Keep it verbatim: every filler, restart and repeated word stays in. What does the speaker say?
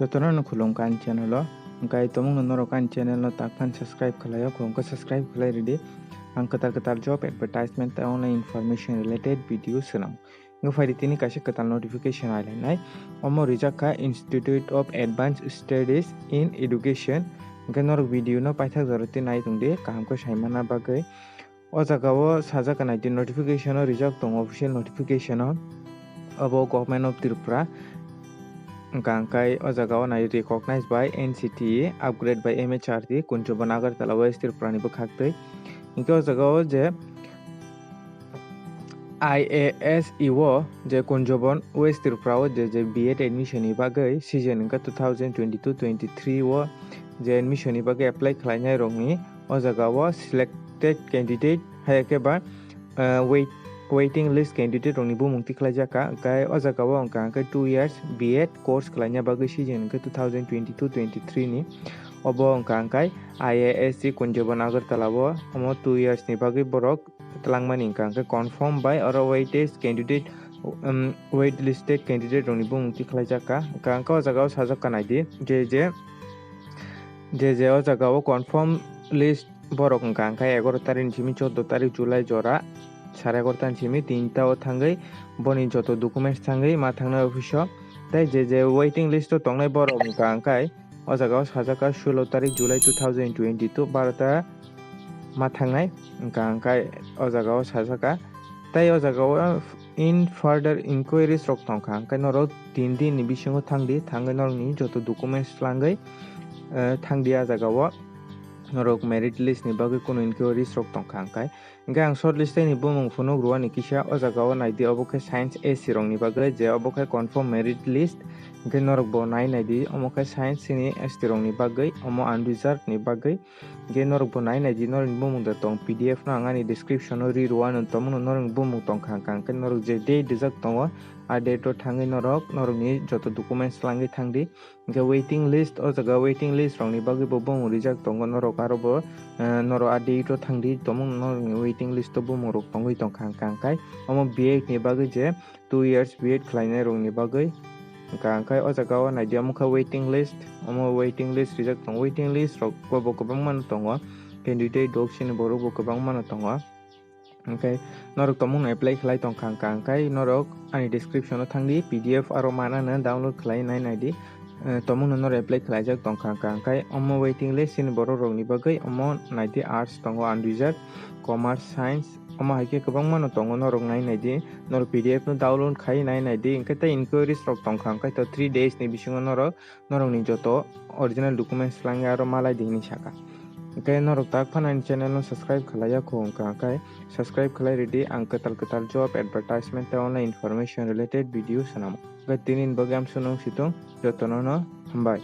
Jotono no khulumkha ani channel o. Hwnkhe tomungno norok ani channel no tak phan subscribe khlai o, khulumkha subscribe khlai rwdi. Ang kwtal kwtal job advertisement tei online information related video swnam. Hwnkhe phaidi tini kaisa kwtal notification ailainai. Omo rijak kha Institute of Advanced Studies in Education. Hwnkhe norok video no paithak jora twi nai tongdi kaham khe sai manna bagwi. O jaga o sajak nai di notification o rijak tongo, official notification o. Obo Government of Tripura. Hwnkha hwnkhe o jaga o nai recognized by N C T E, upgrade by M H R D, Kunjabon Agartala West Tripura ni bwkhak twi. Hwnkhe o jaga o je I A S E o je Kunjabon West Tripura o je, je B Ed admission ni bagwi season hwnkhe two thousand twenty-two twenty-three o je admission ni bagwi apply khlainai rokni o jaga o selected candidate hai khe ba, ah, wait, waiting list candidate rokni bumung tikhlaijak kha. Hwnkhe o jaga o hwnkha hwnkhe two years B Ed course khlaina bagwi season hwnkhe two thousand twenty-two twenty-three ni. Obo hwnkha hwnkhe I A S C Kunjabon Agartala o omo two years ni bagwi borok twlangmani hwnkha hwnkhe confirm bai oro waited candidate, um, wait listed candidate rokni bumung tikhlaijak kha. Hwnkha hwnkhe o jaga o sajak kha naidi je je, je je o jaga o confirm list borok hwnkha hwnkhe egaroh tarik ni simi chordo tarik July jora sare egaroh ta ni simi tinta o thangwi boni joto documents thangwi ma thangnai office o. Tei je je waiting list o tongnai borok hwnkha hwnkhe o jaga o sajak kha sulo tarik July two thousand twenty-two barota ma thangnai hwnkha hwnkhe o jaga o sajak kha. Tei o jaga o in further inquiries rok tongkha, hwnkhe norok tin din ni bisingo thangdi, thangwi norokni joto documents twlangwi, eh, thangdi a jaga o. Norok merit list ni bagwi kunu inquiries rok tongkha hwnkhe. Hwnkhe ang short list ni bumung phunuk rwani kisa o jaga o naidi, obo khe science S C rokni bagwi je obo khe confirm merit list, hwnkhe norok bo nai naidi, omo khe science ni S T rokni bagwi, omo unreserved ni bagwi. Hwnkhe norok bo nai naidi, norokni bumung da tong, P D F no ang ani description o ri rwano, tomungno norokni bumung tongkha hwnkha hwnkhe norok je date rijak tongo, a date o thangwi norok norokni joto documents twlangwi thangdi. Hwnkhe waiting list, o jaga waiting list rokni bagwi bo bumung rijak tongo, norok aro bo, eh, norok a date o thangdi, tomung norokni waiting list o bumung rok tongwi tongkha hwnkha hwnkhe omo B Ed ni bagwi je two years B Ed khlainai rokni bagwi hwnkha hwnkhe o jaga o naidi, omo khe waiting list, omo waiting list rijak tongo, waiting list rok bo kwbangma no tongo, candidate rok sini borok bo kwbangma no tongo. Hwnkhe norok tomungno apply khlai tongkha hwnkha hwnkhe norok ani description o thangdi, P D F aro manano download khlai nai naidi. Eh, tomungno norok apply khlaijak tongkha hwnkha hwnkhe omo waiting list sini borok rokni bagwi omo naidi, arts tongo, unreserved, commerce, science, omo hai khe kwbangma no tongo, norok nai naidi, norok P D F no download khai nai naidi, hwnkhe tei inquiries rok tongkha hwnkhe to three days ni bisingo norok norokni joto original documents twlangwi aro malai di hinwi saka. Hwnkhe norok tak phano ani channel no subscribe khlaiya kho hwnkha hwnkhe subscribe khlai rwdi, ang kwtal kwtal job advertisement tei online information related video swnamo. Hwnkhe tini ni bagwi amsuk nung situng, jotono no hambai.